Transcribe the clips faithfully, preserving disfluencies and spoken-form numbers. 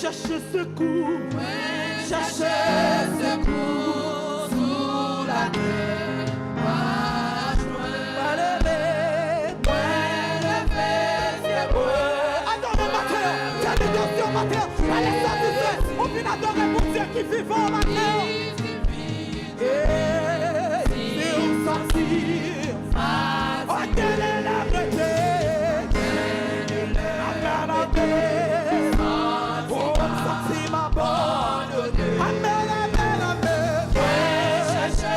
Chèche sekou, mwen chèche sekou sou latè. Mwen leve, mwen leve zye mwen. Adore maten an, fè medasyon maten an. Ale satisfè, ou vin adore Bondye ki vivan maten an. Hey, si w santi w atele la rete, amèn, amèn. Oh, m santi m abandone. Amèn, amèn, amèn.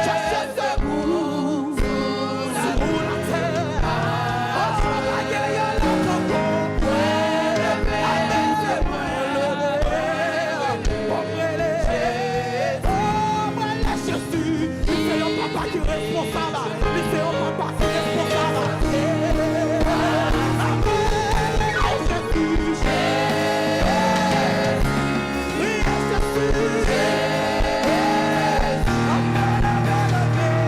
Chèche sekou sou latè. Oh, pa gen yon lòt ankò. Amèn, se mwen leve. Mwen rele, oh, mwen rele Jezi. Li se yon papa ki responsab. Li se yon papa ki responsab. Amèn, Jezi. Wi, Jezi. Amèn, amèn, amèn.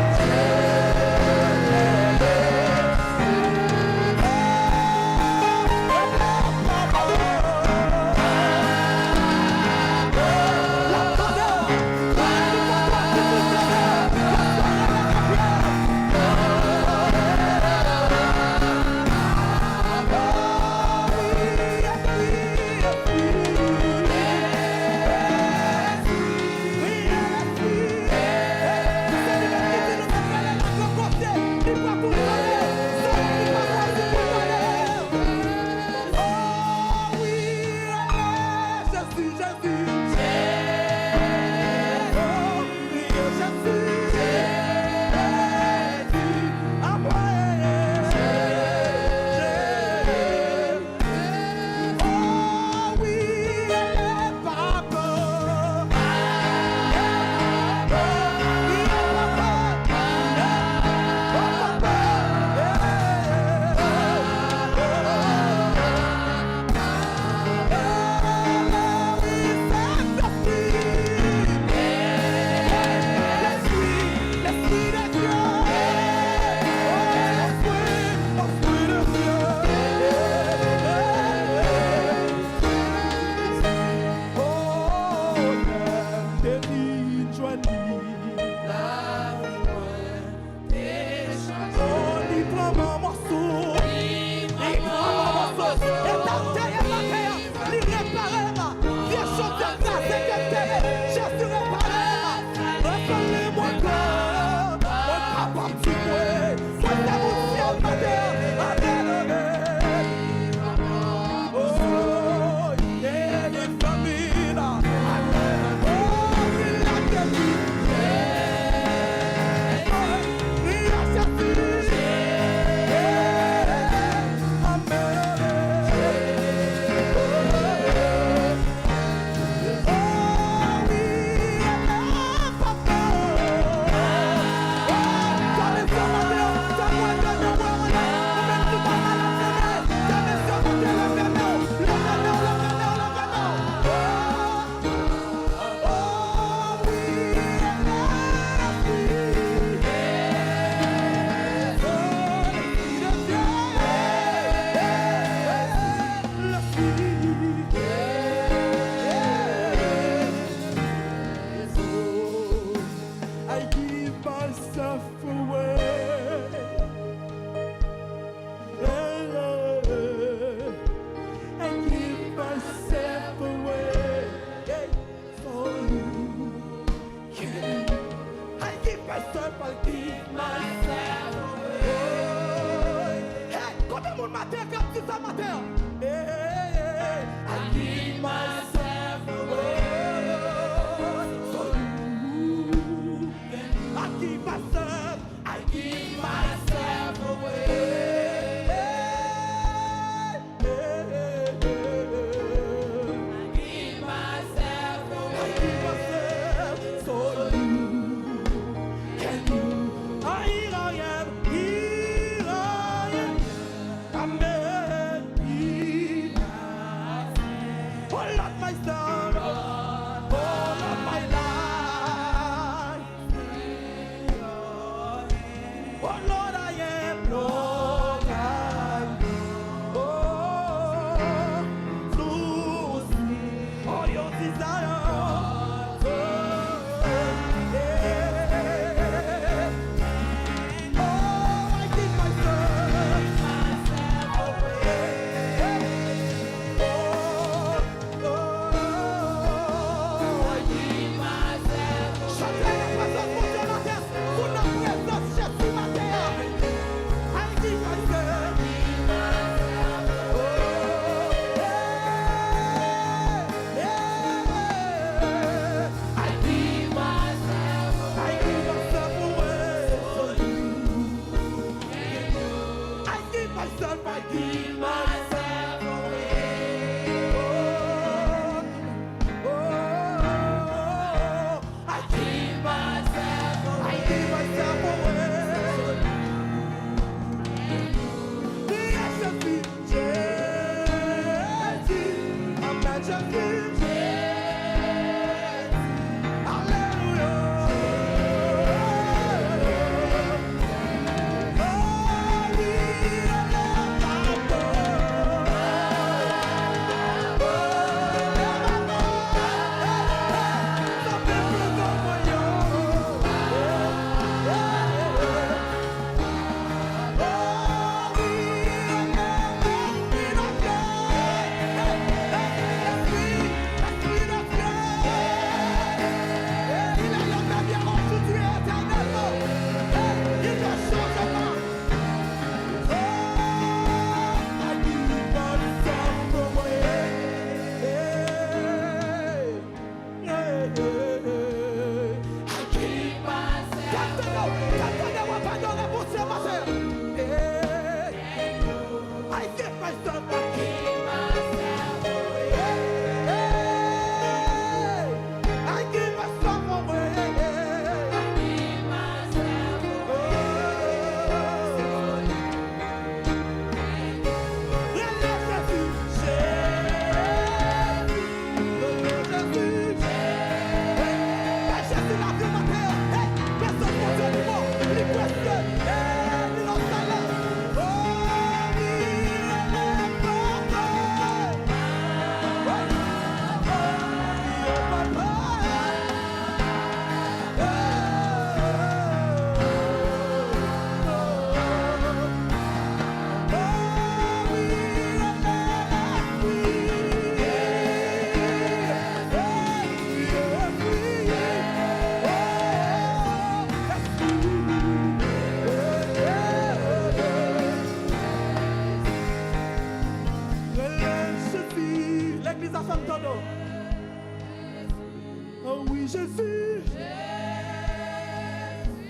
Oh, lè m te vin jwenn li. Oh, li pran m an mòso. Li pran m an mòso. E sa m te ye maten an. Li repare m. Vye chòdyè kraze ke m te ye. Jezi repare m. Refanmi m ankò. Mwen kapab di mwen, mwen se moun syèl maten an. Amèn, amèn. Oh, yeah, li fanmi la. Oh, li la ke li. I give myself away. I give myself away. Hey, for you. Can you? I give myself, I give myself away. Hey, konbyen moun maten k ap di sa maten an? Hey, I give myself away. For you. I give myself, I give myself away. I give myself away. I give myself for you. Can you? Ah, here I am, here I am. Amen.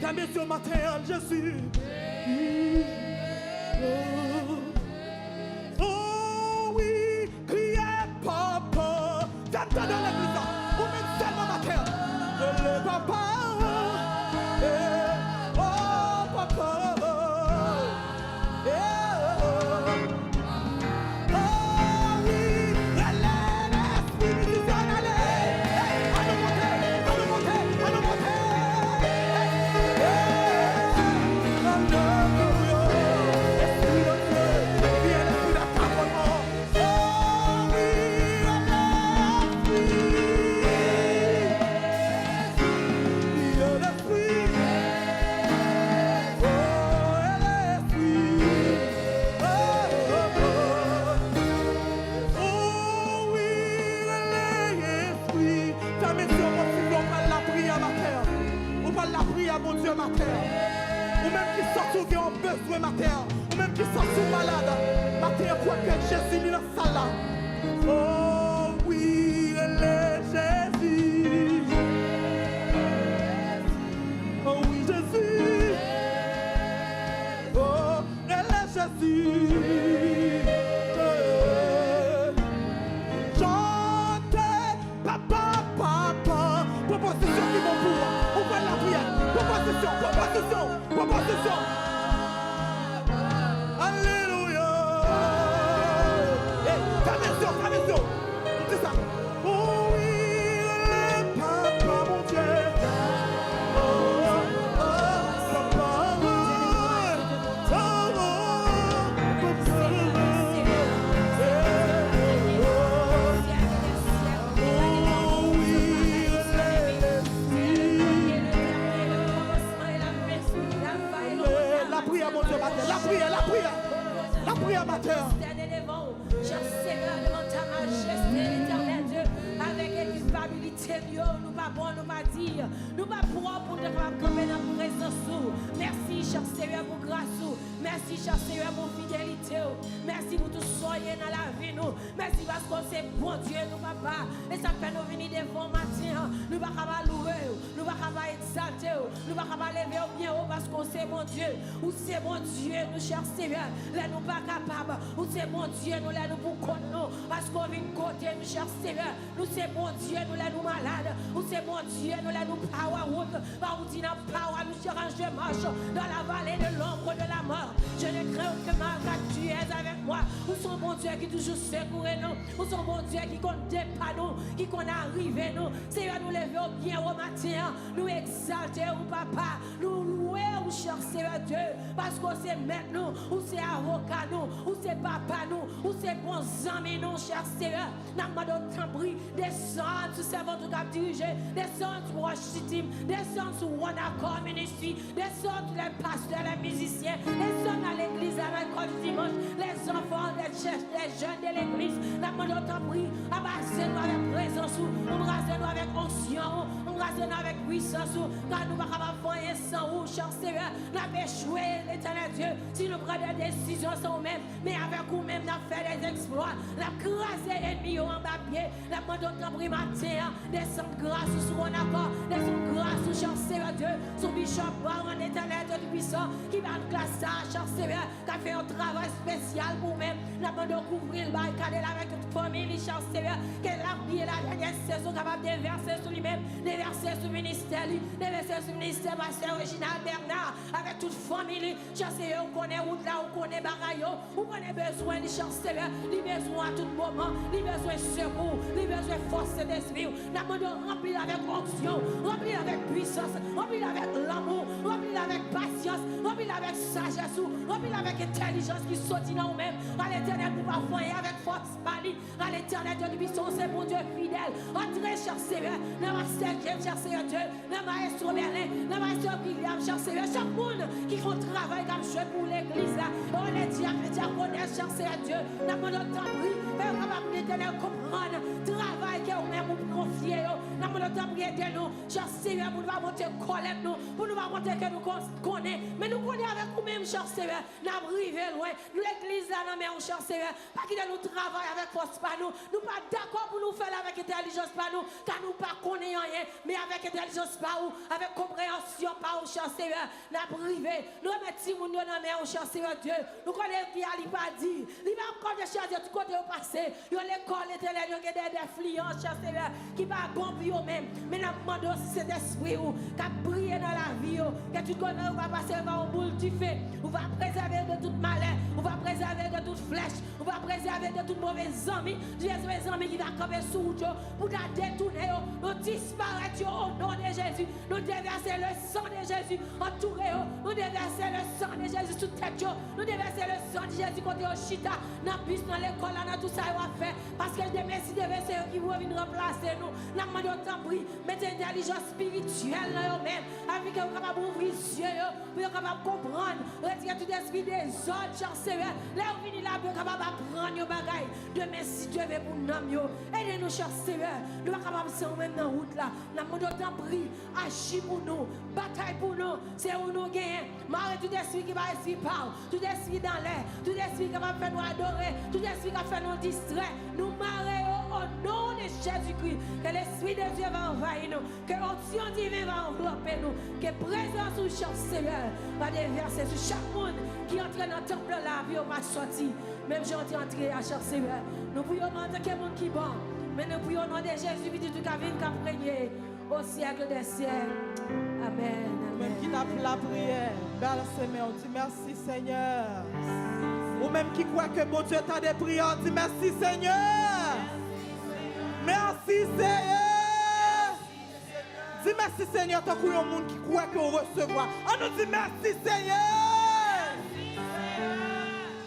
Leve men w maten an, Jezi. Oh, oh wi, kriye papa. Fè m tande legliz la. Ou menm sèlman maten an. Rele papa. Eh, oh, papa. Eh, oh, oh. Oh wi, rele Lespri, mizisyen, ale. Hey, ann nou monte, ann nou monte, ann nou monte. Hey, hey, alelouya. Lespri Bondye, vye lespri la ka konn mò. Oh wi, rele Lespri. Vye lespri. Oh, rele Lespri. Oh, oh, oh. Oh wi, rele Lespri. Fè men si w, bon, si w pral lapriyè maten an. Ou pral lapriyè Bondye maten an. Ou menm ki santi w gen yon bezwen maten an. Ou menm ki santi w malad maten an, kwè ke Jezi li nan sal la. Oh wi, rele Jezi. Oh wi, Jezi. Oh, rele Jezi. Eh. Chante, papa, papa. Pran pozisyon ki bon pou ou. Ou pral lapriyè. Pran pozisyon, pran pozisyon, pran pozisyon. Alelouya. Hey, fèmen zye w, fèmen zye w. M di sa. Oh wi, rele papa Bondye. Oh, oh, papa. Oh, oh, papa. Hey, oh, oh. Oh wi, rele Lespri. Lapriyè, Bondye, maten. Lapriyè, lapriyè. Lapriyè, maten. Chè Senyè, devan ta majeste, Letènèl Dye, avèk ekilpabilite nou yo, nou pa bon, nou pa diy, nou pa pwòp pou nou te kapab kanpe nan prezans ou. Mèsi, chè Senyè, pou gras ou. Mèsi, chè Senyè, pou fidelite ou. Mèsi pou tout sa w ye nan lavi nou. Mèsi paske w se Bondye nou, papa. E sa k fè nou vini devan w maten an. Nou pa ka pa louwe w. Nou pa ka pa egzalte w. Nou pa ka pa leve w byen wo paske w se Bondye. Ou se Bondye nou, chè Senyè. Lè nou pa kapab, ou se Bondye nou lè nou pou kont nou. Paske w vin kote nou, chè Senyè. Nou se Bondye nou lè nou malad. Ou se Bondye nou lè nou pa wè wout. Paske w di nan pawòl ou, je range de marche dans la vallée de l'ombre de la mort. Je ne crains aucun mal, car tu es avec moi. Ou se yon Bondye ki toujou sekoure nou. Ou se yon Bondye ki konn depa nou, ki konn arive nou. Senyè, nou leve w byen wo maten an. Nou egzalte ou, papa. Nou lwe w, chè Senyè Dye, paske w se mèt nou, ou se avoka nou, ou se papa nou, ou se bon zanmi nou, chè Senyè. N ap mande w, tanpri, desann sou sèvant ou k ap dirije, desann sou Worship Team, desann sou One Accord Ministry, desann sou lè pastè, lè mizisyen, desann nan legliz la, nan lekòl dimanch, lè zanfan, lè chèch, lè jèn de legliz. N ap mande w, tanpri, anbraze nou avèk prezans ou, anbraze nou avèk onksyon ou, anbraze nou avèk pwisans ou, kar nou pa kapab fè anyen san ou, chè Senyè. N ap echwe, Letènèl Dye, si nou pran de desizyon san ou menm. Men avèk ou menm, n ap fè dèzèksplwa. N ap kraze ènmi yo anba pye. N ap mande w, tanpri, maten an, desann gras ou sou One Accord, desann gras ou, chè Senyè Dye, sou Bishop Brown, Letènèl Dye Toupisan, ki ba n gras sa a, chè Senyè, k ap fè yon travay espesyal pou ou menm. N ap mande w kouvri l, barikade l avèk tout fanmi li, chè Senyè, ke lapli e ladènyè sezon kapab devèse sou li menm, devèse sou ministè li, devèse sou ministè pastè Reginald Bernard, avèk tout fanmi li, chè Senyè, ou konnen wout la, ou konnen bagay yo, ou konnen bezwen li, chè Senyè. Li bezwen w a tout moman. Li bezwen sekou. Li bezwen fòs Sentespri w. N ap mande w ranpli l avèk onksyon, ranpli l avèk pwisans, ranpli l avèk lanmou, ranpli l avèk pasyans, ranpli l avèk sajès ou, ranpli l avèk entèlijans ki soti nan ou menm. A Letènèl, pou pa fè anyen avèk fòs pa li. A Letènèl Dye Toupisan, ou se Bondye fidèl. Antre, chè Senyè, nan Pastè James, chè Senyè Dye, nan Mayestwo Bèlen, nan Mayestwo William, chè Senyè, chak moun ki fè yon travay k ap jwe pou legliz la, o le dyak, le dyakonès, chè Senyè Dye, n ap mande w tanpri, fè yo kapab, Letènèl, konprann travay ke ou menm ou konfye yo. N ap mande w tanpri ede nou, chè Senyè, pou nou pa montre kòlèt nou, pou nou pa montre ke nou kon-, konnen. Men nou konnen avèk ou menm, chè Senyè, n ap rive lwen. Legliz la nan men ou, chè Senyè. Pa kite nou travay avèk fòs pa nou. Nou pa dakò pou nou fè l avèk entèlijans pa nou, ka nou pa konnen anyen, men avèk entèlijans pa ou, avèk konpreyansyon pa ou, chè Senyè, n ap rive. Nou remèt timoun yo nan men ou, chè Senyè Dye. Nou konnen vi a li pa di. Li pa ap kòte chè Dye tout kote yo pase. Yo lekòl, Etènèl, yo gen de, de enfliyans, chè Senyè, ki pa bon pou yo menm. Men n ap mande w, Sentespri ou, k ap briye nan lavi yo, ke tout kote yo va pase, yo va yon boul dife. Ou va prezève yo de tout malè. Ou va prezève yo de tout flèch. Ou va prezève yo de tout move zanmi. Move zanmi ki va kanpe sou wout yo pou ta detounen yo. Nou disparèt yo o non de Jezi. Nou devèse le san de Jezi antoure yo. Nou devèse le san de Jezi sou tèt yo. Nou devèse le san de Jezi kote yo chita, nan bis, nan lekòl la, nan tout sa yo ap fè. Paske demen, si Dye vle, se yo ki pou vin ranplase nou. N ap mande w, tanpri, mete entèlijans espirityèl nan yo menm, afin ke yo kapab ouvri zye yo, pou yo kapab konprann, retire tout espri dezòd, chè Senyè. Lè yo vini la, pou yo kapab aprann yon bagay demen, si Dye vle, pou nanm yo. Ede nou, chè Senyè. Nou pa kapab san ou menm nan wout la. N ap mande w, tanpri, aji pou nou, batay pou nou. Se ou nou genyen. Mare tout espri ki pa espri pa w, tout espri dan lè, tout espri ki kapab fè nou adore, tout espri k ap fè nou distrè. Nou mare yo o non de Jezikri. Ke Lespri de Dye va anvayi nou. Ke onksyon diven va anvlope nou. Ke prezans ou, chè Senyè, va devèse sou chak moun ki antre nan tanp lan, lavi yo pa sòti menm jan yo te antre a, chè Senyè. Nou priye w antanke moun ki bon, men nou priye w o non de Jezi, Pitit ou k ap viv, k ap renye au siècle des siècles. Amèn. Ou menm ki t ap lapriyè, bal se men w, di mèsi, Senyè. Ou menm ki kwè ke Bondye tande priyè w, di mèsi, Senyè. Mèsi, Senyè. Di mèsi, Senyè, tankou yon moun ki kwè ke w resevwa. Ann nou di mèsi, Senyè.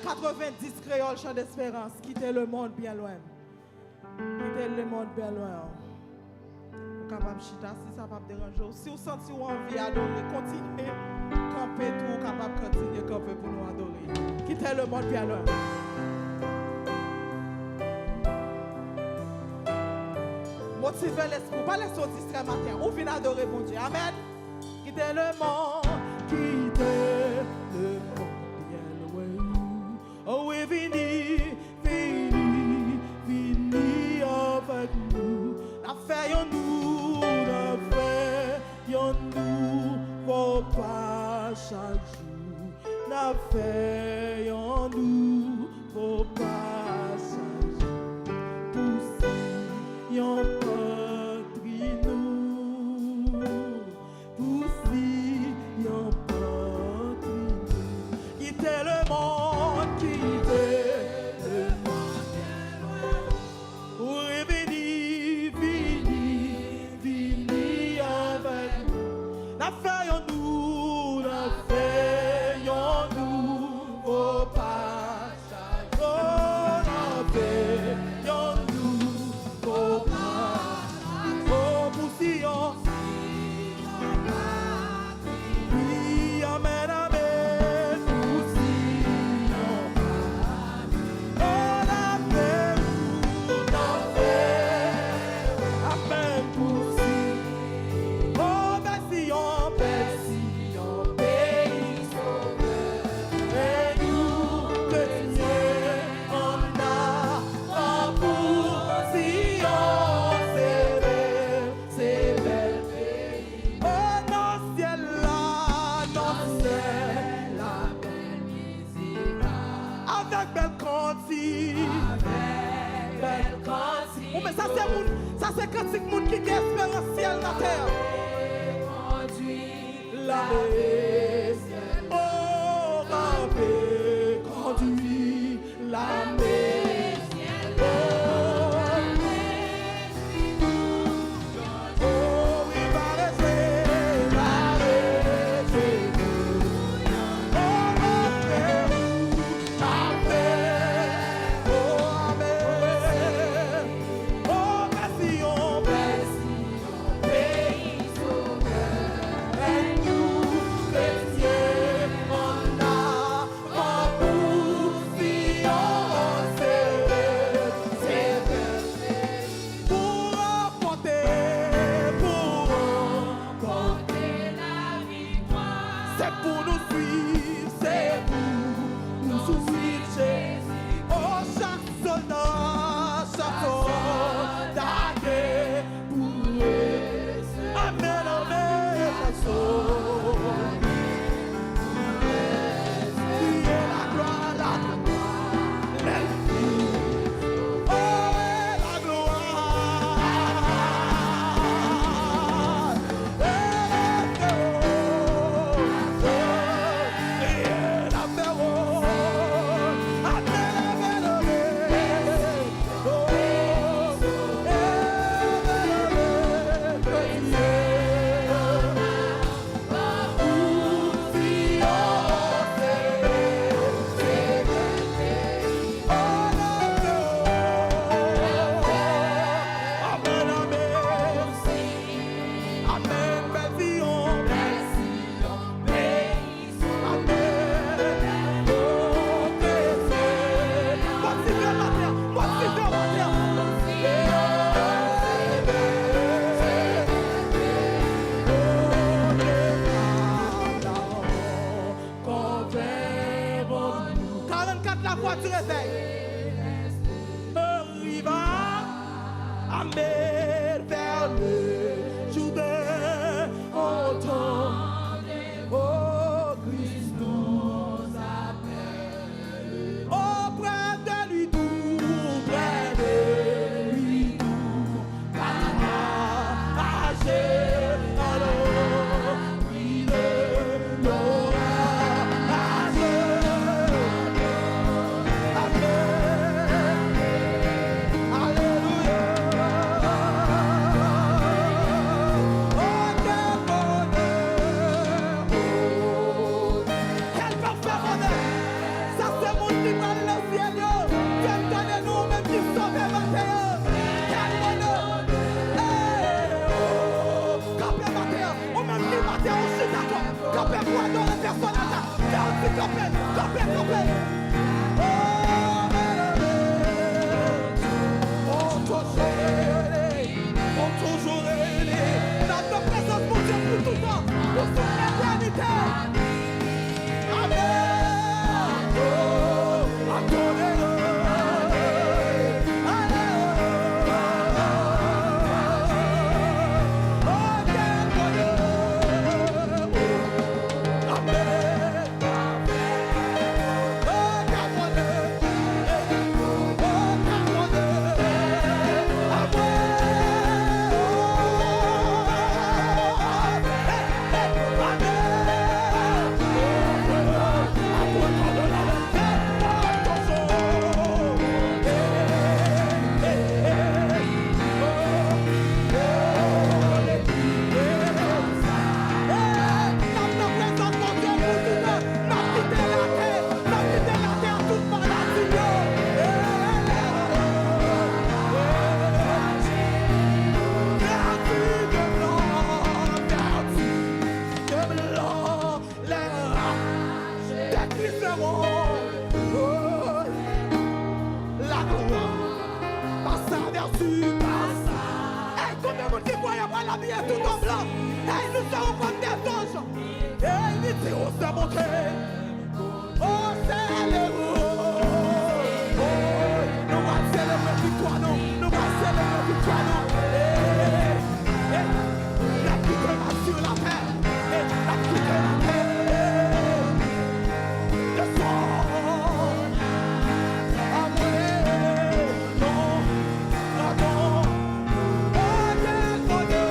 Katrevendis Kreyòl, Chant d'Espérance, Quitter le monde bien loin. Quitter le monde bien loin. Ou kapab chita si sa p ap deranje w. Si w santi w anvi adore, kontinye kanpe tou. Ou kapab kontinye kanpe pou nou adore. Quitter le monde bien loin. Motive lespri w. Pa lese w distrè maten an. Ou vin adore Bondye. Amèn. Quitter le monde, quitter le monde bien loin. Oh, wi, vini, vini, vini avèk nou. N ap fè yon nou, n ap fè yon nouvo pa chak jou. N ap fè yon nouvo pa chak jou. Pou si yon patri nou. Pou si yon patri nou. Quitter le monde, quitter le monde. Ou revini, vini, vini avèk nou. N ap fè yon nou, n ap fè yon nouvo pa. Oh, n ap fè yon nouvo pa. Oh, pou Siyon. Wi, amèn, amèn, pou Siyon. Oh, n ap fè, n ap fè, amèn, pou Siyon. Oh, bèl Siyon, bèl Siyon, peyi Sovè. E nou kretyen ann avan pou Siyon, se bèl, se bèl peyi. O nan syèl la, nan syèl la, bèl mizik la. Avèk bèl kantik. Avèk bèl kantik. Ou men sa se moun, sa se kantik moun ki gen esperans syèl nan tè a. Kondwi lame syèl. O kanpe kondwi lame syèl. O lame syèl. O wi, pa rete, pa rete. O montre ou pa fè. O amèn. O bèl Siyon, bèl Siyon, peyi Sovè. Èd nou, Se pou nou swiv, se pou nou swiv Jezi. O chak sòlda, chak sòlda gen pou resi. Amèn, amèn, chak sòlda. Kriye la glwa, la glwa. Mèsi. Oh, la glwa. Amèn, amèn. Amèn, bèl Ziyon. Bèl Ziyon, peyi Ziyon. Amèn. O Kretyen. Motive maten an, motive maten an. Karannkat la vwa di revèy. Arriva, amèn, vers le Jourdain, entendez, ô Christ nous appelle. Auprès de lui tout, près de lui tout, partager alors, oui, le l'orage. Amèn. Alelouya. Oh, quel bonheur. Quel parfait bonheur. Sa se moun ki pral nan syèl yo. Fè m tande nou, ou menm ki sove maten an. Kèl bonè. Hey, oh, kanpe maten an. Ou menm ki maten an, ou chita kò. Kanpe pou adore pèsonèl la. Fè yon ti kanpe, kanpe, kanpe. Oh, men, men. On toujou rele, on toujou rele. N ap nan prezans Bondye pou toutan, pou tout letènite. Amèn. Oh, adore. Amèn. N ap nan prezans Bondye pou toutan. N ap kite latè, n ap kite latè ak tout maladi yo. Pèdi de blan, pèdi de blan, lè raj de Kris seront. Oh, la glwa, pasa vèsi pasa. Ey, konbyen moun ki kwè y ap al abiye tout an blan? Ey, nous serons comme des anges. Ey, li di, ou se monte. O Senyè, o, o, nou pral selebre viktwa nou, nou pral selebre viktwa nou. Ey, ey, n ap kite masin latè, ey, n ap kite latè, ey, desann, amwe, non, non, non, Bondye, Bondye.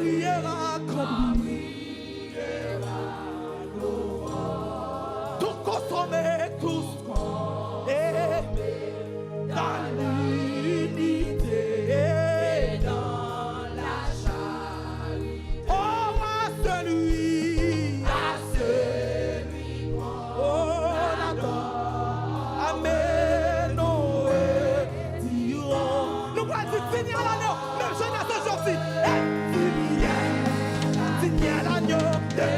Priera konbri. Tout konsome, tout et dans l'unité et dans la charité. Oh, à celui, à celui qu'on adore. Amen. Nou pral di, Senyè, ale, menm jan Nasyon Jòf di, hey, Senyè, Senyè, l'agneau de,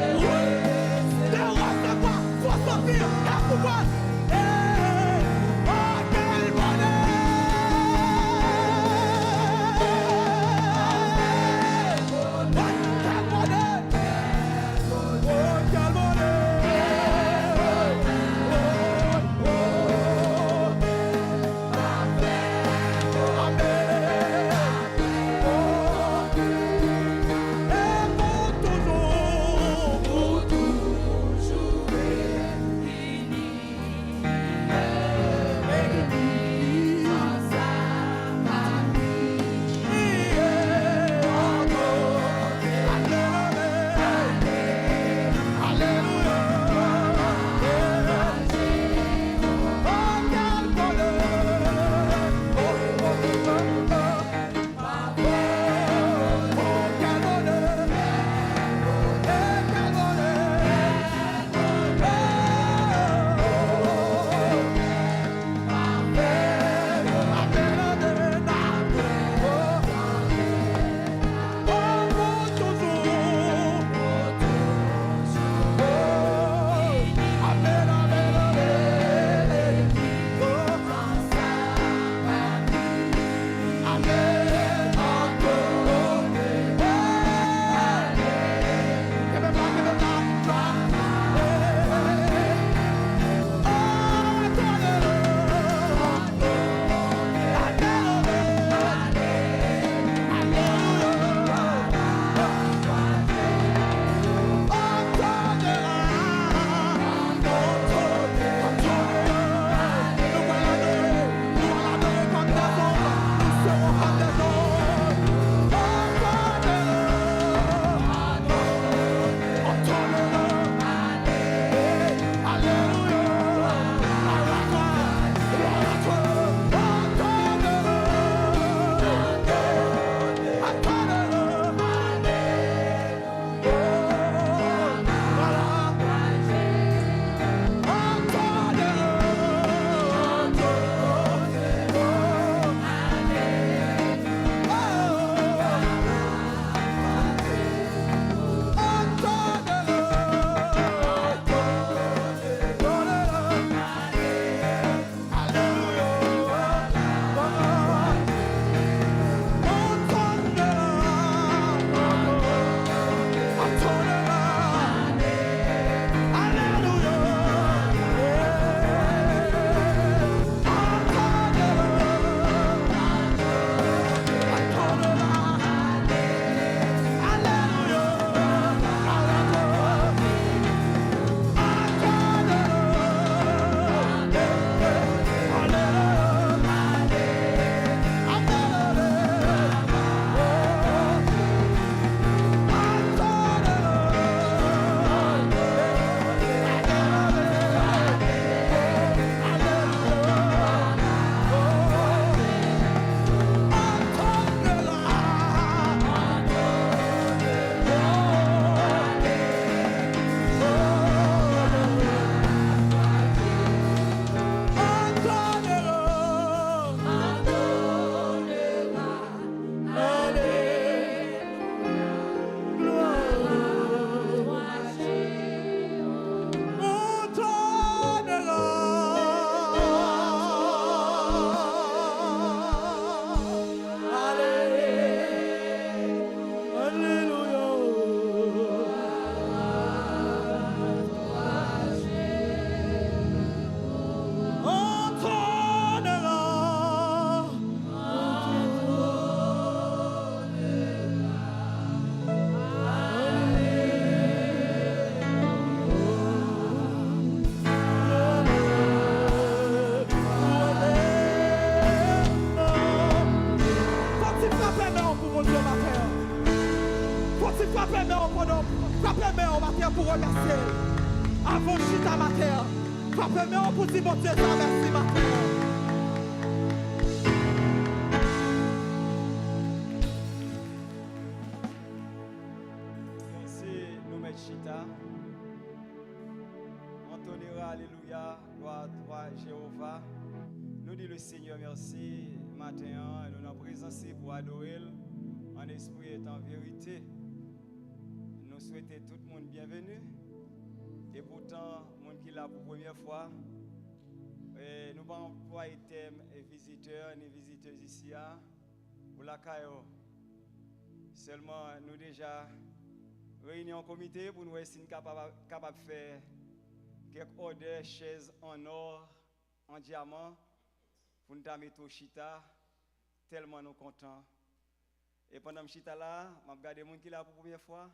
de recevoir, fò santi, la pouvoir. Hey, oh, quel bonheur! Oh, quel bonheur! Fò w ti frape men w pou Bondye maten an. Kontinye frape men w pandan w frape men w atè pou remèsye l. Avan w chita atè, frape men w pou di Bondye sa mèsi atè. Mèsi, nou mèt chita. Antonera, alelouya, glwa a twa, Jewova. Nou di le Senyè mèsi maten an, nou nan prezans li pou adore l an espri et an verite. Nou swete tout moun byenveni. E poutan, moun ki la pou premyè fwa, e nou pa anplwaye tèm e vizitè ni vizitèz isi a pou lakay ou. Sèlman, nou deja reyini an komite pou n wè si n kapab, kapab fè kèk òdè chèz an nò, an dyaman, pou n ta mete w chita, tèlman nou kontan. E pandan m chita la, m ap gade moun ki la pou premyè fwa,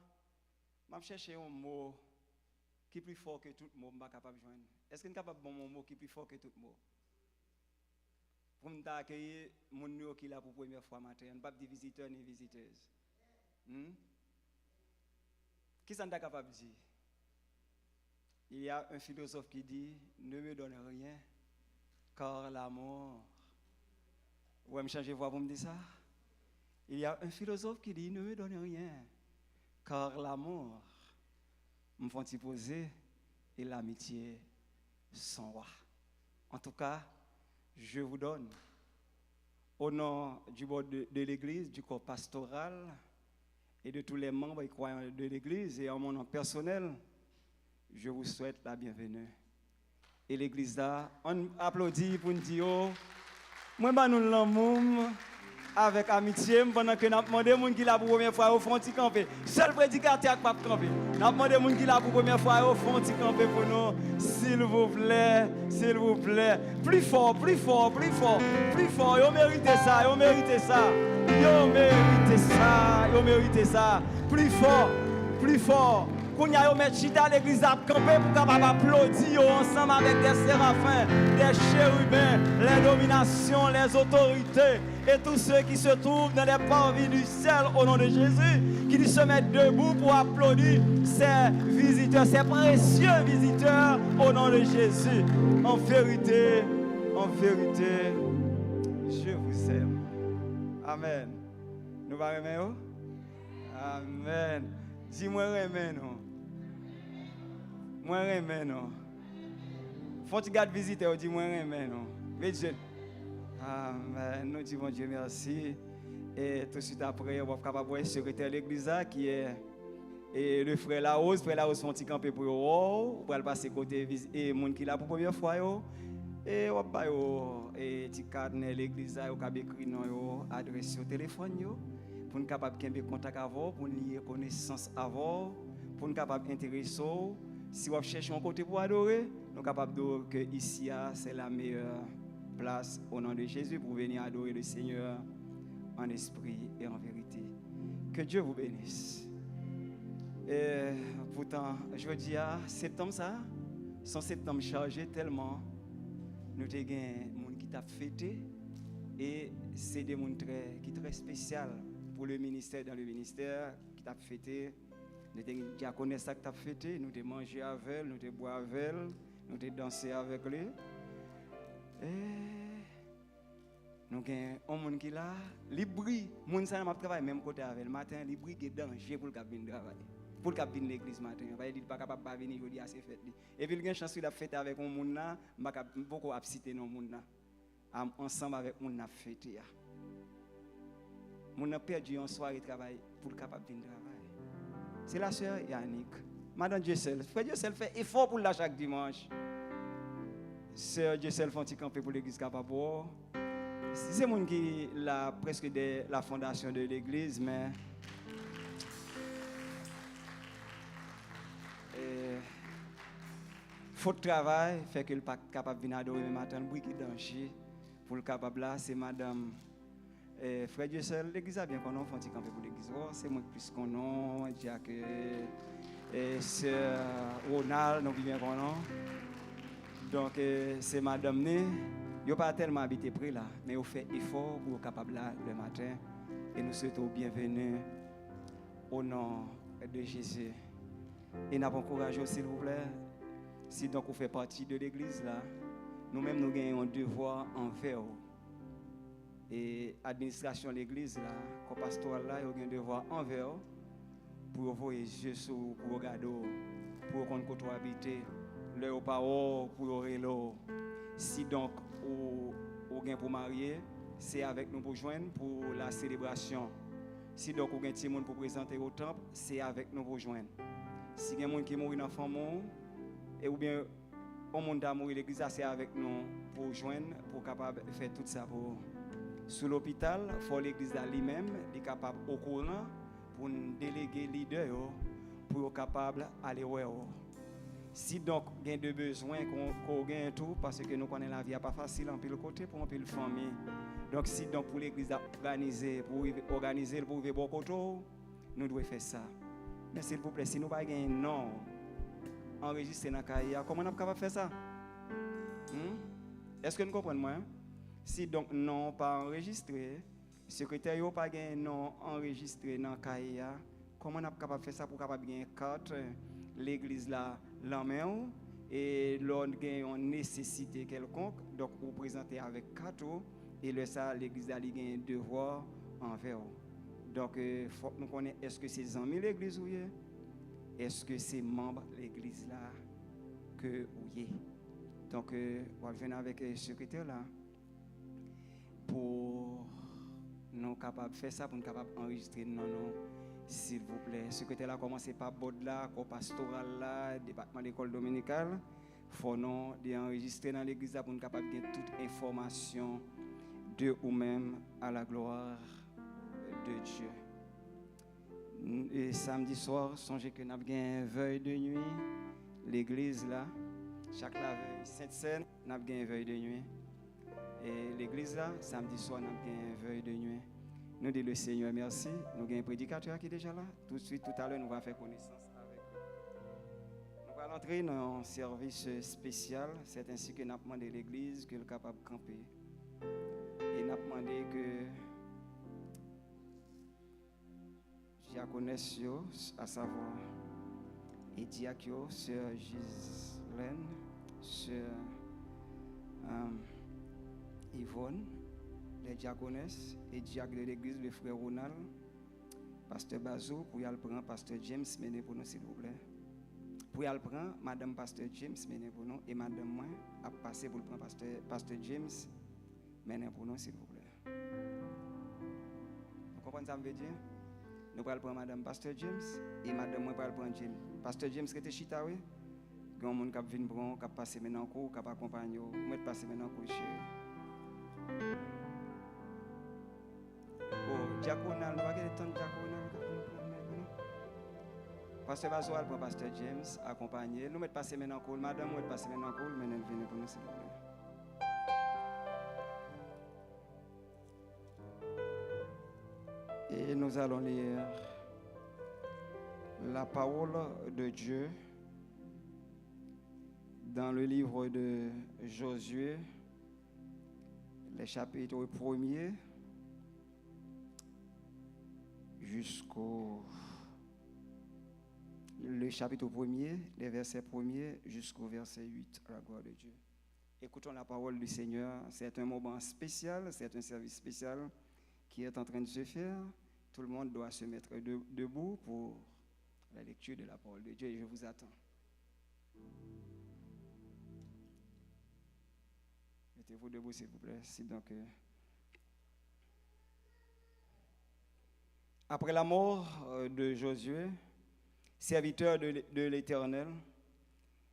m ap chèche yon mo ki pi fò ke tout mo, m pa kapab jwenn. Èske n kapab ban m yon mo ki pi fò ke tout mo? Pou m ta akeyi moun nou yo ki la pou premyè fwa maten an. Nou p ap di vizitè ni vizitèz. Hmm? Kisa n ta kapab di? Il y a un philosophe qui dit, ne me donne rien, car la mort. Ou wè m chanje vwa pou m di sa? Il y a un philosophe qui dit, ne me donne rien, car la mort. M fè yon ti poze, et l'amitié s'en va. En tout cas, je vous donne, au nom du bord de, de l'église, du corps pastoral et de tous les membres et croyants de l'église et en mon nom personnel, je vous souhaite la bienvenue. E legliz la, ann aplodi pou n di yo, mwen ban nou lanmou m avèk amitye m, pandan ke n ap mande moun ki la pou premyè fwa yo fè yon ti kanpe. Sèl predikatè a k p ap kanpe. N ap mande moun ki la pou premyè fwa yo fè yon ti kanpe pou nou, silvouplè, silvouplè. Pli fò, pli fò, pli fò, pli fò. Yo merite sa, yo merite sa. Yo merite sa, yo merite sa. Pli fò, pli fò. Kounye a, yo mèt chita, legliz la ap kanpe pou kapab aplodi yo ansanm avèk des séraphins, des chérubins, les dominations, les autorités et tous ceux qui se trouvent dans les parvis du ciel au nom de Jésus, qu'ils se mettent debout pour applaudir ces visiteurs, ces précieux visiteurs au nom de Jésus. En vérité, en vérité, je vous aime. Amen. Nou pa renmen yo? Amèn. Di, mwen renmen nou. Mwen renmen nou. Fè yon ti gad vizitè yo, di, mwen renmen nou. Met je. Amèn. Nou di Bondye mèsi. E touswit apre, w ap kapab wè sekretè legliz la, ki e, e le frè Larose. Frè Larose fè yon ti kanpe pou yo wè w. Ou pral pase kote viz-, e moun ki la pou premyè fwa yo. E w ap ba yo, e ti katnè legliz la, yo kab ekri non yo, adrès yo, telefòn yo, pou n kapab kenbe kontak avè w, pou n lye konesans avè w, pou n kapab enterese w. Si w ap chèche yon kote pou adore, nou kapab di w ke isi a, c'est la meilleure place au nom de Jésus pour venir adorer le Seigneur en esprit et en vérité. Que Dieu vous bénisse. E poutan, jodi a, septanm sa, se yon septanm chaje tèlman nou te gen moun ki t ap fete, e se de moun trè, ki trè espesyal pour le ministère, dans le ministère, ki t ap fete. Nou te gen dyakonès la k t ap fete, nou te manje avè l, nou te bwè avè l, nou te danse avèk li. E nou gen yon moun ki la, li bri, moun sa a m ap travay menm kote avè l maten, li bri gen danje pou l kab vin travay. Pou l kab vin legliz maten an, paske li pa kapab pa vini, jodi a se fèt li. Epi l gen chans wi l ap fete avèk yon moun la, m pa kab, m poko ap site non moun la. Am-, ansanm avèk moun n ap fete a. Moun nan pèdi yon sware travay pou l kapab vin travay. Se la sè Yannick. Madan Dieuseul. Frè Dieuseul fè efò pou l la chak dimanch. Sè Dieuseul fè yon ti kanpe pou legliz kapab wè w. Si se moun ki la prèske dèyè la fondasyon de legliz, men, e, fot travay fè ke l pa t kapab vin adore, men maten l bri gen danje pou l kapab la. Se madanm, e, frè Dieuseul, legliz la byen konnen w, fè yon ti kanpe pou legliz wè w. Se mwen k plis konnen w, Dyak, e, sè Ronald, nou pi byen konnen w. Donk, e, se madanm ni, yo pa tèlman abite pre la, men yo fè efò pou yo kapab la lè maten. E nou swete w byenveni. O non de Jezi. E n ap ankouraje w, silvouplè, si donk ou fè pati de legliz la, nou menm nou gen yon devwa anvè w. E administrasyon legliz la, kò pastoral la, yo gen devwa anvè w pou yo voye zye sou ou, pou yo gade w, pou yo konn kote w abite, lè yo pa wè w, pou yo rele w. Si donk ou, ou gen pou marye, se avèk nou pou jwenn pou la selebrasyon. Si donk ou gen timoun pou prezante yo tanp, se avèk nou pou jwenn. Si gen moun ki mouri nan fanmi w, e oubyen yon moun ta mouri legliz la, se avèk nou pou jwenn, pou kapab fè tout sa pou ou. Si w lopital, fò legliz la li menm, li kapab okouran pou n delege lidè yo, pou yo kapab ale wè w. Si donk gen de bezwen ke w, ke w genyen tou, paske nou konnen lavi a pa fasil anpil kote pou anpil fanmi. Donk si donk pou legliz la òganize, pou rive òganize l, pou rive bò kote w, nou dwe fè sa. Men silvouplè, si nou pa gen non anrejistre nan kaye a, kòman n ap kapab fè sa? Hmm? Èske n konprann mwen? Si donk non pa anrejistre, sekretè yo pa gen non anrejistre nan kaye a, kòman n ap kapab fè sa pou w kapab gen kat legliz la lan men w? E lè w gen yon nesesite kèlkonk, donk ou prezante avèk kat ou, e lè sa a, legliz la li gen devwa anvè w. Donk, eh, fòk nou konnen, èske se zanmi legliz ou ye? Èske se manm legliz la ke ou ye? Donk, eh, w ap jwenn avèk, eh, sekretè la pou nou kapab fè sa, pou nou kapab anrejistre non nou, silvouplè. Sekretè la kòmanse pa bòd la, kò pastoral la, depatman lekòl dominikal. Fò non li anrejistre nan legliz la pou nou kapab gen tout enfòmasyon de ou menm, à la gloire de Dieu. N-, e samdi swa, sonje ke n ap gen vèy de nwi legliz la. Chak lavèy Sent Sèn, n ap gen vèy de nwi. E legliz la, samdi swa, n ap gen vèy de nwi. Nou di le Senyè mèsi. Nou gen predikatè a ki deja la. Toutswit, toutalè, nou va fè konesans avèk li. Nou pral antre nan yon sèvis espesyal. Sèt ensi ke n ap mande legliz ke l kapab kanpe. E n ap mande ke dyakonès yo, asavwa, e dyak yo, sè Gislaine, sè, euh, Yvonne, les diaconesses et diacres de l'église, le frè Ronald, pastè Bazou, pou y al pran pastè James mennen pou nou, silvouplè. Pou y al pran madanm pastè James mennen pou nou, e madanm mwen ap pase pou l pran pastè, pastè James mennen pou nou, silvouplè. Ou konprann sa m vle di? Nou pral pran madanm pastè James, e madanm mwen pral pran James. Pastè James, rete chita, wi. Gen yon moun k ap vin pran w, k ap pase men nan kou w, k ap akonpanye w. Ou mèt pase men nan kou l, cheri. O, dyak Ronald, nou pa genlè tann dyak Ronald k ap vin pran men nou? Pastè Bazou al pran pastè James, akonpanye l. Nou mèt pase men nan kou l. Madanm, ou mèt pase men nan kou l, mennen l vini pou nou, silvouplè. Et nous allons lire la parole de Dieu dans le livre de Josué, les chapitres premier jusqu'au, le chapitre premier, les versets premier jusqu'au verset huit, à la gloire de Dieu. Écoutons la parole du Seigneur. C'est un moment spécial, c'est un service spécial qui est en train de se faire. Tout le monde doit se mettre de-, debout pour la lecture de la parole de Dieu et je vous attends. Mettez-vous debout, s'il vous plaît. Si donc, euh, Après la mort, euh, de Josué, serviteur de, de l'Éternel,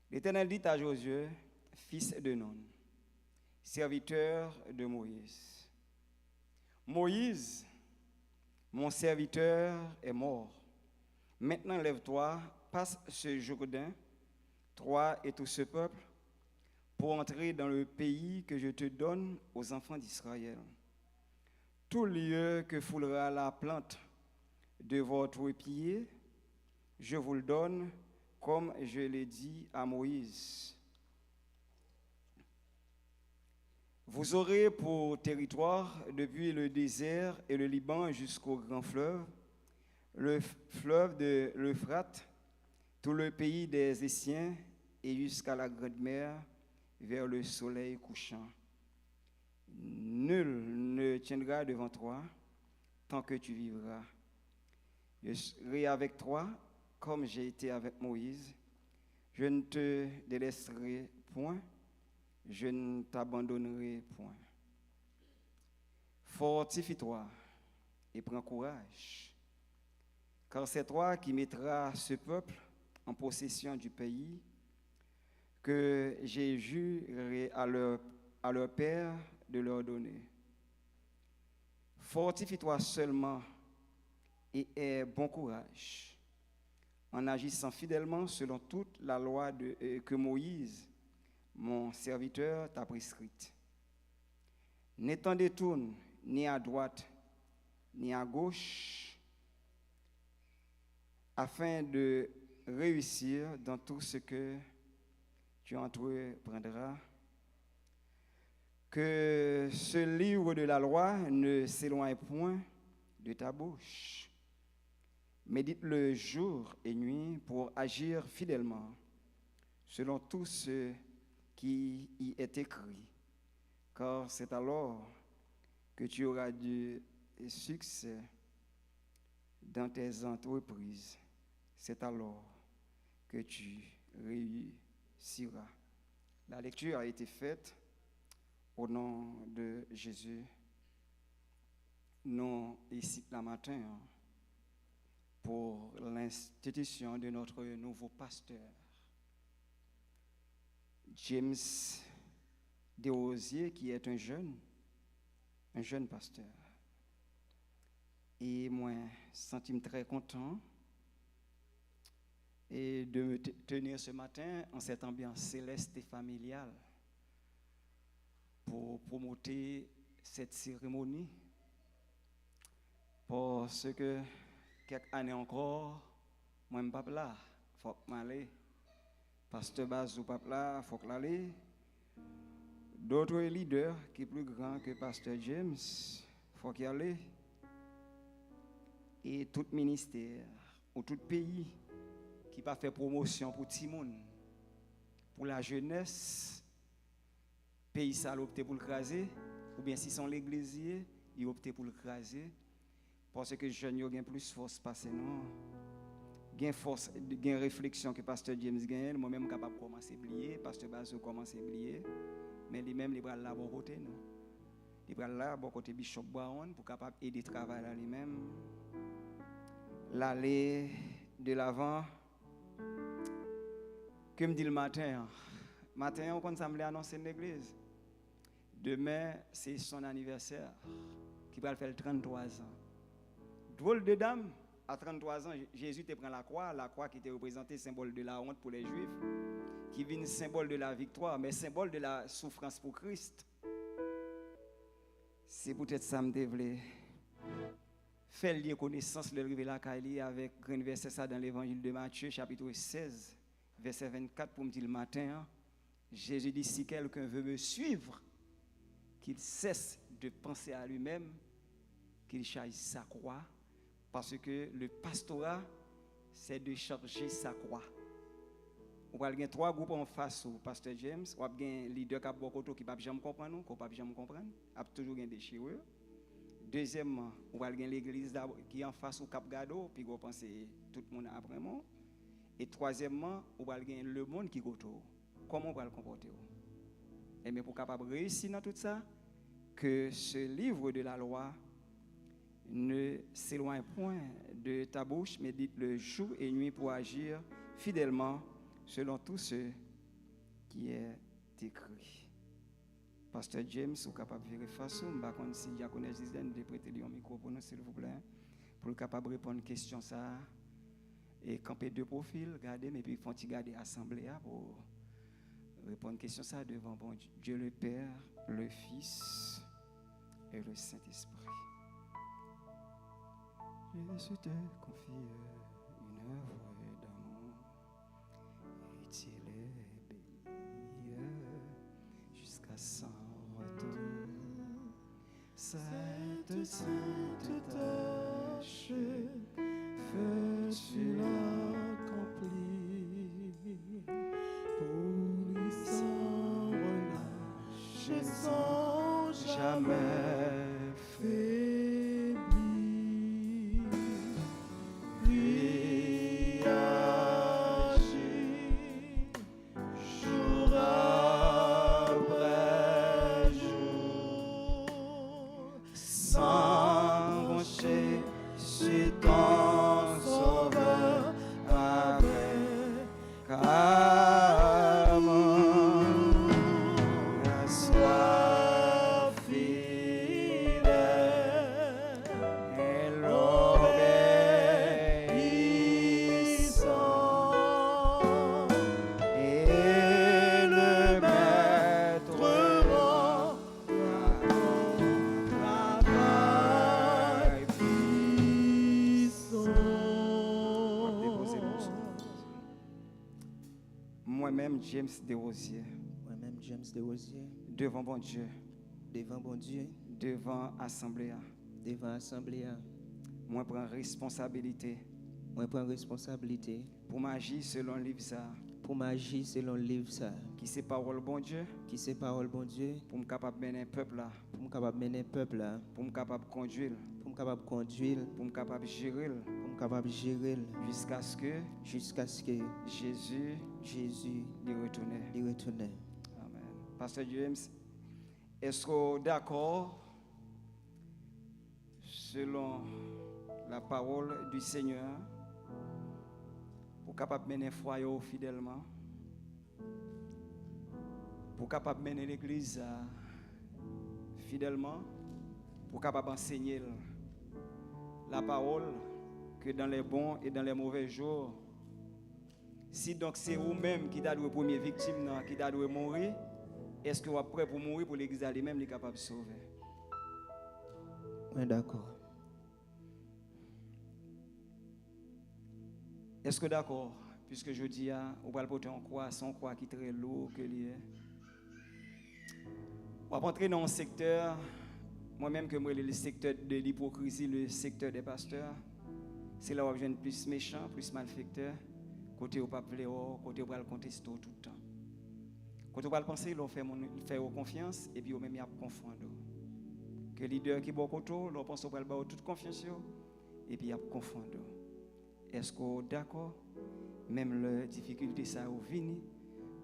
l'Éternel dit à Josué, fils de Nun, serviteur de Moïse, Moïse, mon serviteur est mort. Maintenant lève-toi, passe ce Jourdain, toi et tout ce peuple, pour entrer dans le pays que je te donne aux enfants d'Israël. Tout lieu que foulera la plante de votre pied, je vous le donne, comme je l'ai dit à Moïse. Vous aurez pour territoire depuis le désert et le Liban jusqu'au grand fleuve, le f- fleuve de l'Euphrate, tout le pays des Hétiens, et jusqu'à la grande mer, vers le soleil couchant. Nul ne tiendra devant toi tant que tu vivras. Je serai avec toi comme j'ai été avec Moïse. Je ne te délaisserai point, je ne t'abandonnerai point. Fortifie-toi et prends courage, car c'est toi qui mettras ce peuple en possession du pays que j'ai juré à leur, à leur père de leur donner. Fortifie-toi seulement et aie bon courage, en agissant fidèlement selon toute la loi de, euh, que Moïse, mon serviteur, t'a prescrite. Ne t'en détourne ni à droite ni à gauche, afin de réussir dans tout ce que tu entreprendras. Que ce livre de la loi ne s'éloigne point de ta bouche. Médite-le jour et nuit pour agir fidèlement selon tout ce qui y est écrit, car c'est alors que tu auras du succès dans tes entreprises, c'est alors que tu réussiras. La lecture a été faite au nom de Jésus. Nou isit la maten an pou l'institution de notre nouveau pasteur, James Desrosiers, qui est un jeune, un jeune pasteur. E mwen santi m trè kontan e de me te- tenir ce matin en cette ambiance céleste et familiale pour promoter cette cérémonie. Paske kèk ane ankò, mwen m p ap la, fòk m ale. Pastè Bazou p ap la, fòk l ale. D'autres leaders ki pli gran ke Pastè James, fòk y ale. E tout ministè ou tout peyi ki pa fè pwomosyon pou timoun, pou lajenès, peyi sa l opte pou l kraze, oubyen si se yon legliz li ye, li opte pou l kraze, paske jèn yo gen plis fòs pase nou. Gen fòs, gen refleksyon ke Pastè James genyen, mwen menm m kapab kòmanse bliye, Pastè Bazou kòmanse bliye, men li menm li pral la bò kote nou. Li pral la bò kote Bishop Brown pou kapab ede travay la li menm. L ale de lavan. Ke m di l maten an. Maten an, ou konn sa m vle anonse n legliz? Demen, se son anivèsè ki pral fè l tranntwa zan. Dwòl de dam, a tranntwa zan, Jezi te pran lakwa, lakwa ki te reprezante senbòl de lawont pou lè Jwif, ki vin senbòl de la viktwa, men senbòl de la soufrans pou Kris. Se poutèt sa m te vle fè l lye konesans lè l rive lakay li avèk grenn vèsè sa dans l'évangile de Matthieu, chapitre seize, verset vingt-quatre, pou m di l maten an. Jésus dit, si quelqu'un veut me suivre, qu'il cesse de penser à lui-même, qu'il charge sa croix, parce que le pastorat, c'est de charger sa croix. Ou pral gen twa gwoup anfas ou, Pastè James. W ap gen lidè k ap bò kote w ki p ap janm konprann ou, ke w p ap janm konprann. Ap toujou gen dechirè. Dezyèmman, ou pral gen legliz la ki anfas ou k ap gade w, piga w panse tout moun ap renmen w. E twazyèmman, ou pral gen lemonn ki kote w. Kòman w pral konpòte w? Ebyen, pou w kapab reyisi nan tout sa, que ce livre de la loi ne s'éloigne point de ta bouche, médite-le jour et nuit pour agir fidèlement selon tout ce qui est écrit. Pastè James, ou kapab vire fas ou. M pa konn si dyakònès Gisèle te prete li yon mikwo pou nou, silvouplè, pou l kapab reponn kesyon sa a. E kanpe de pwofil, gade m, epi fè yon ti gade asanble a pou reponn kesyon sa a devan Bondye, Dieu le Père, le Fils et le Saint-Esprit. Jésus te confie une œuvre d'amour et il est béni jusqu'à son retour. Cette sainte tâche mè febli, kri aji jou apre jou, san bronche sur ton Sauveur avec amour, soif fidèle et l'obéissant, et le maître rend travail puissant. Mwen menm, James Desrosiers, Mwen menm, James Desrosiers, devan Bondye, devan Bondye, devan asanble a, devan asanble a, mwen pran responsabilite mwen pran responsabilite pou m aji selon liv sa a, pou m aji selon liv sa a, ki se pawòl Bondye, ki se pawòl Bondye, pou m kapab mennen pèp la, pou m kapab mennen pèp la, pou m kapab kondui l, pou m kapab kondui l, pou m kapab jere l, pou m kapab jere l, jiskaske jiskaske Jezi Jezi li retounen. Li retounen. Amèn. Pastè James, èske w dakò, selon la parole du Seigneur, pou w kapab mennen fwaye w fidèlman, pou w kapab mennen legliz sa a fidèlman, pou w kapab ansenye l la parole, que dans les bons et dans les mauvais jours? Si donk se ou menm ki ta dwe premye viktim nan, ki ta dwe mouri, èske w ap prè pou mouri pou legliz la li menm li kapab sove? Mwen dakò. Èske w dakò? Piske jodi a, ou pral pote yon kwa, se yon kwa ki trè lou ke li ye. W ap antre nan yon sektè, mwen menm ke m rele le secteur de l'hypocrisie, le secteur des pasteurs. Se la w ap jwenn plis mechan, plis malfektè, kote yo p ap vle wè w, kote yo pral konteste w tout tan. Kote w pral panse lè w fè moun, fè yo konfyans, epi yo menm y ap konfonn ou. Ke lidè ki bò kote w, lè w panse w pral ba yo tout konfyans yo, epi y ap konfonn ou. Èske w dakò, menm lè difikilte sa yo vini,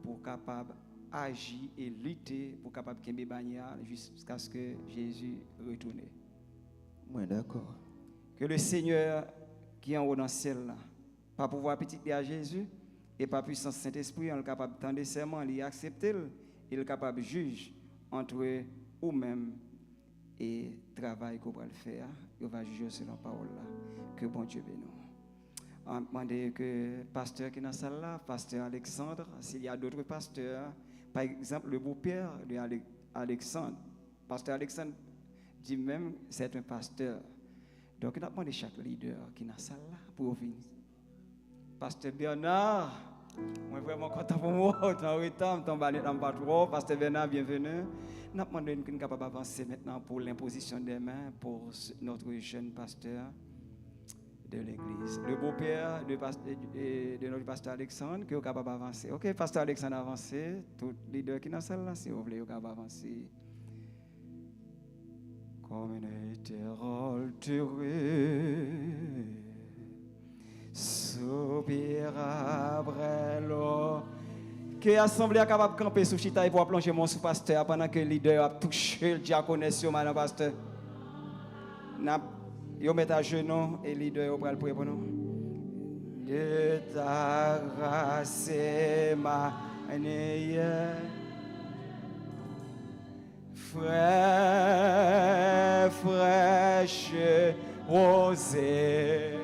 pou w kapab aji e lite, pou w kapab kenbe banyè a jiskaske Jezi retounen? Mwen dakò. Que le Seigneur ki anwo nan syèl la, pa pouvwa Pitit li a Jezi e pa pwisans Sentespri an, l kapab tande sèman li, aksepte l, e l kapab jij ant ou menm e travay ke w pral fè a, yo va jije w selon pawòl la. Ke Bondye beni w. An mande ke pastè ki nan sal la, pastè Alexandre, s'il y a d'autres pasteurs, par exemple, le beau-père de Ale-, Alexandre, pastè Alexandre di menm, c'est un pasteur. Donk, n ap mande chak lidè ki nan sal la pou yo vini. Pastè Bernard, mwen vrèman kontan pou mwen, w te an reta, m t anba nèt la, m pa t wè w. Pastè Bernard, bienvenue. N ap mande n, n kapab avanse mentnan pou l'inposition des mains pour ce, notre jeune pasteur de l'église. Le beau-père de, pas-, de, de, de notre pasteur Alexandre, ke w kapab avanse. Ok, pastè Alexandre avanse. Tout lidè ki nan sal la, si w vle, yo kapab avanse. Comme une éternelle durée, soupir après l'eau. Ke asanble a kapab kanpe sou chita epi w ap lonje men w sou pastè a pandan ke lidè yo ap touche l, dyakonès yo, madan pastè. N ap, yo mèt ajenou e lidè yo pral priye pou nou. De ta grâce manière. Frè, frèch wozè.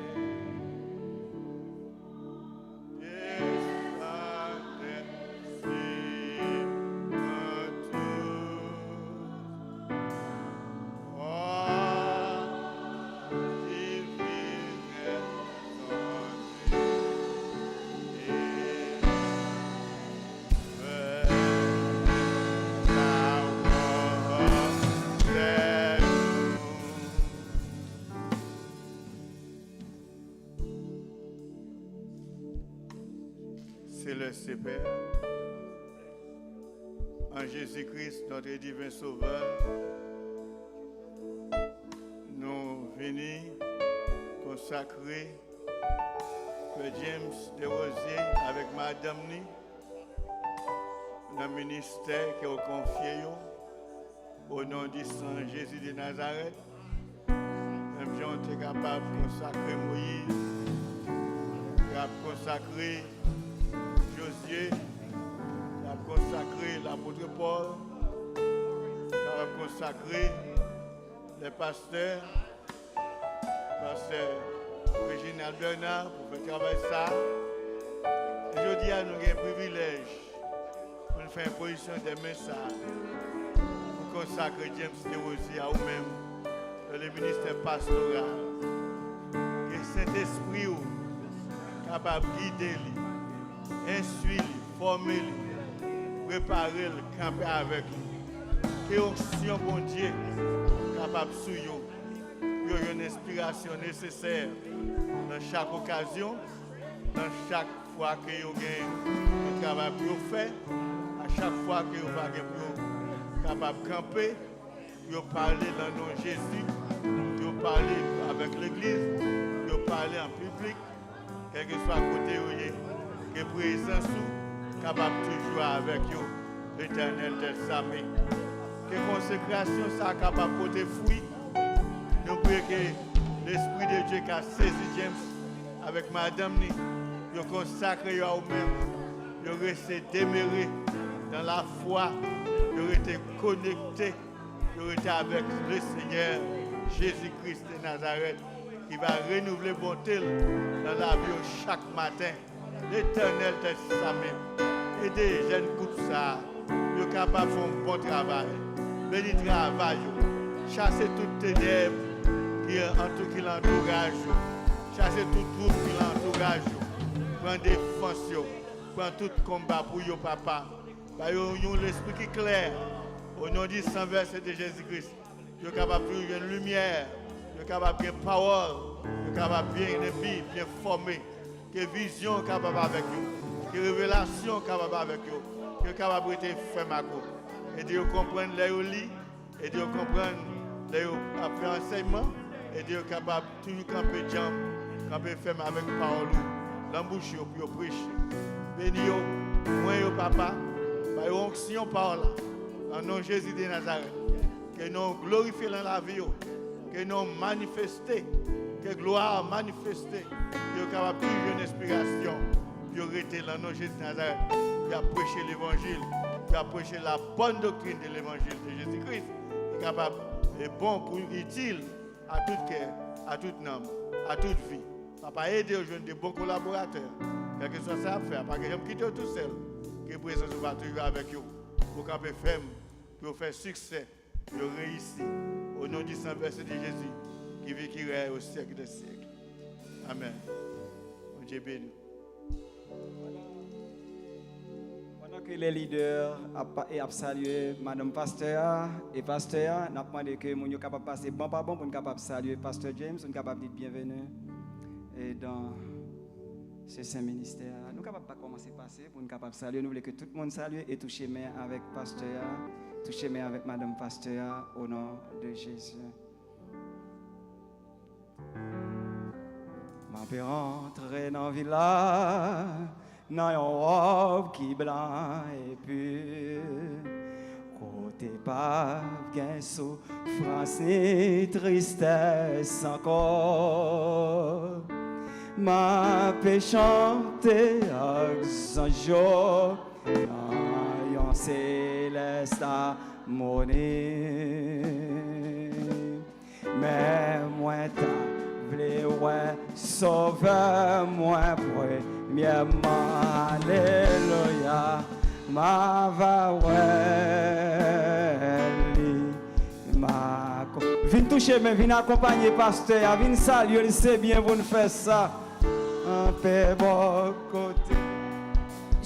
Céleste Père, en Jésus-Christ, notre divin Sauveur, Konsakre Frè James Desrosiers avèk madanm ni nan ministè ke w konfye yo. O non di san Jezi de Nazarèt, menm jan w te kapab konsakre Moyiz, w ap konsakre Jozye, w ap konsakre lapot Pòl, w ap konsakre lè pastè, pastè Reginald Bernard pou fè travay sa a. E jodi a, nou gen privilèj pou n fè enpozisyon de men sa a, pou konsakre James Desrosiers a ou menm nan le ministè pastoral. Ke Sentespri w kapab gide li, enstwi li, fòme li, prepare l, kanpe avèk li. Ke onksyon Bondye kapab sou yo, pou yo jwenn enspirasyon nesesè nan chak okazyon, nan chak fwa ke yo gen yon travay pou yo fè, a chak fwa ke yo pa gen pou yo kapab kanpe, pou yo pale nan non Jezi, pou yo pale avèk legliz, pou yo pale an piblik, kèlkeswa kote yo ye, ke prezans ou kapab toujou avèk yo, Letènèl dèzame. Ke konsekrasyon sa a kapab pote fwi. Nou priye ke Lespri de Dye ka sezi James avèk madanm ni, yo konsakre yo a ou menm, yo rete demere nan lafwa, yo rete konekte, yo rete avèk le Senyè Jezi Kris de Nazarèt, ki va renouvle bonte l nan lavi yo chak maten. Letènèl dèzame, ede jèn koup sa a, yo kapab fè yon bon travay. Beni travay yo. Chase tout tenèb ki antou-, ki nan antouraj yo. Chase tout twoub ki nan antouraj yo. Pran defans yo. Pran tout konba pou yo, papa. Ba yo yon lespri ki klè. O non di san vèse de Jezi Kris, yo kapab toujou jwenn limyè, yo kapab gen pawòl, yo kapab byen gen bi, byen fòme. Ke vizyon kapab avèk yo, ke revelasyon kapab avèk yo, ke yo kapab rete fèm ak ou. Ede yo konprann lè yo li, ede yo konprann lè yo ap fè ansèyman, ede yo kapab toujou kanpe djanm, kanpe fèm avèk pawòl ou nan bouch yo pou yo preche. Beni yo, mwen yo, papa, ba yo onksyon pawòl la, nan non Jezi de Nazarèt. Ke non w glorifye nan lavi yo. Ke non w manifeste. Ke glwa a manifeste. Ke yo kapab toujou jwenn enspirasyon. Pou yo rete nan non Jezi Nazarèt. Pou y ap preche levanjil. Pou y ap preche la bonne doctrine de l'évangile de Jésus-Christ. Ki kapab e bon pou itil a tout kè, a tout nanm, a tout vi. Papa, ede yo jwenn de bon kolaboratè. Kèlkeswa sa y ap fè a, pa gen janm kite yo tousèl. Ke prezans ou va toujou avèk yo. Pou kanpe fèm, pou yo fè siksè. Yo reyisi. O non di san vèse de Jezi, ki viv, ki rèy o syèk dè syèk. Amèn. Bondye beni w. Pandan ke lè lidè ap, e ap salye madanm pastè a e pastè a, n ap mande ke moun yo kapab pase ban pa ban pou n kapab salye pastè James, pou n kapab di l byenveni e dan se sen ministè a. Nou kapab pa kòmanse pase pou n kapab salye. Nou vle ke tout moun salye e touche men avèk pastè a, touche men avèk madanm pastè a, o non de Jezi. M ape rantre nan vil la, nan yon wòb ki blan e pi. Kote p ap gen soufrans ni tristès ankò. M ape chante ak zanj yo nan yon selès amoni. Men mwen ta vle wè Sovè mwen premyèman. Alelouya. M a va wè li. M a ko-, vin touche men, vin akonpanye pastè a, vin salye l, se byen pou n fè sa. Anpè bò kote.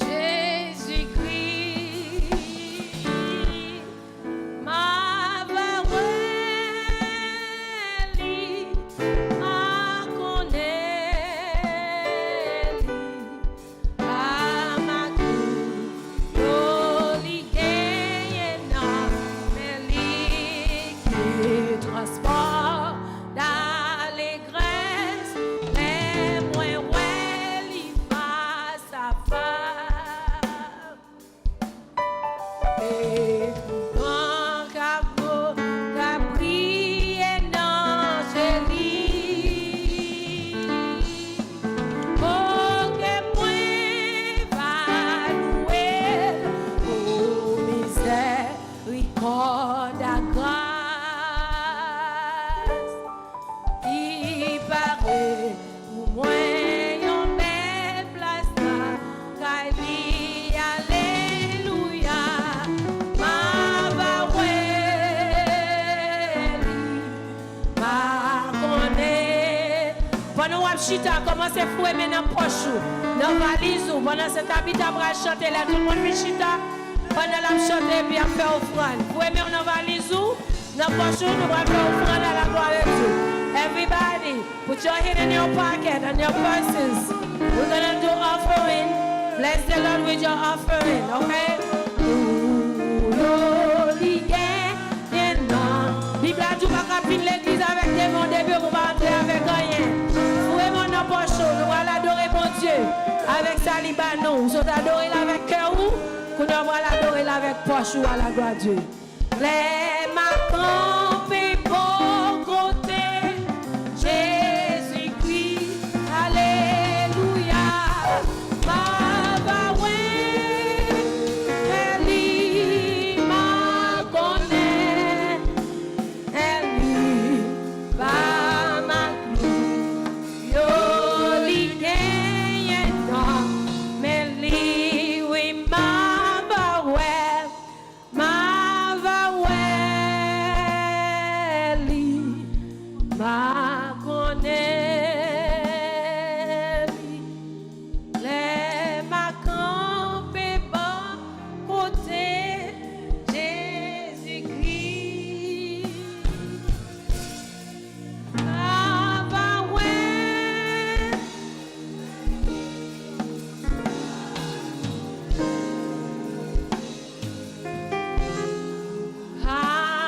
Jezikri, m a va wè li, m a konnen li. Pa makou yo li genyen nan men li ki transpò, dalegrès, Chita, kòmanse foure men nan pòch ou, nan valiz ou. Pandan se Tabita pral chante, lè tout moun fin chita, pandan l ap chante epi ap fè ofrann, foure men w nan valiz ou, nan pòch ou, nou pral fè ofrann à la gloire de Dieu. Everybody, put your hand in your pocket and your purses. We're gonna do offering. Bless the Lord with your offering, okay? Pou yo li gen Gen nan. Bib la di w pa ka vin legliz avèk de men w de pye pou w pa antre avèk anyen. Foure men w nan pòch ou, nou pral adore Bondye avèk sa li ba nou. Ou sot adore l avèk kè ou, kounye a w pral adore l avèk pòch ou, à la gloire de Dieu. Lè m a kanpe bò kote Jezikri, alelouya, m a va wè li, m a konnen li pa maklou. Yo li genyen non, men li wi m a va wè. M a va wè li, m a konnen li. Lè m a kanpe bò kote Jezikri, m a va wè.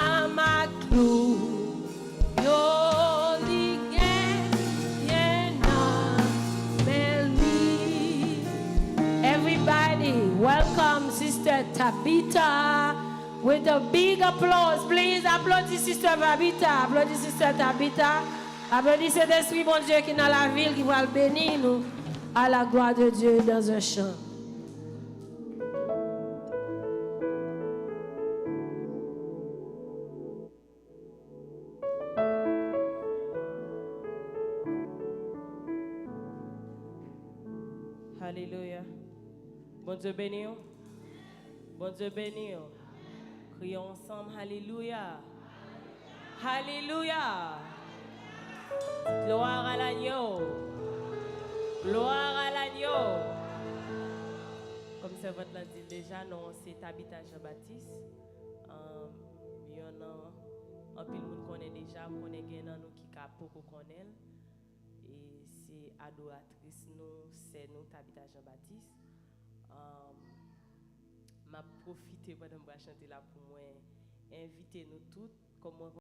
Amaklou yo li genyen nan men li. Everybody, welcome Sister Tabitha with a big applause. Please aplodi Sister Tabitha. Aplodi Sister Tabitha. Aplodi Sentespri Bondye ki nan lavi l, ki pral beni nou. À la gloire de Dieu dans un chant. Alelouya. Bondye beni w. Bondye beni w. Kriye ansanm, alelouya. Alelouya. Gloire à l'agneau. Gloire à l'agneau. Kòm sèvant lan di l deja, non se Tabitha Jean Baptiste. Um, yon non anpil moun konnen deja, m konnen gen nan nou ki ka poko konnen l. E se adoratris nou, sè nou, Tabitha Jean Baptiste. Um, m ap pwofite pandan m pral chante la pou mwen envite nou tout, kòm mwen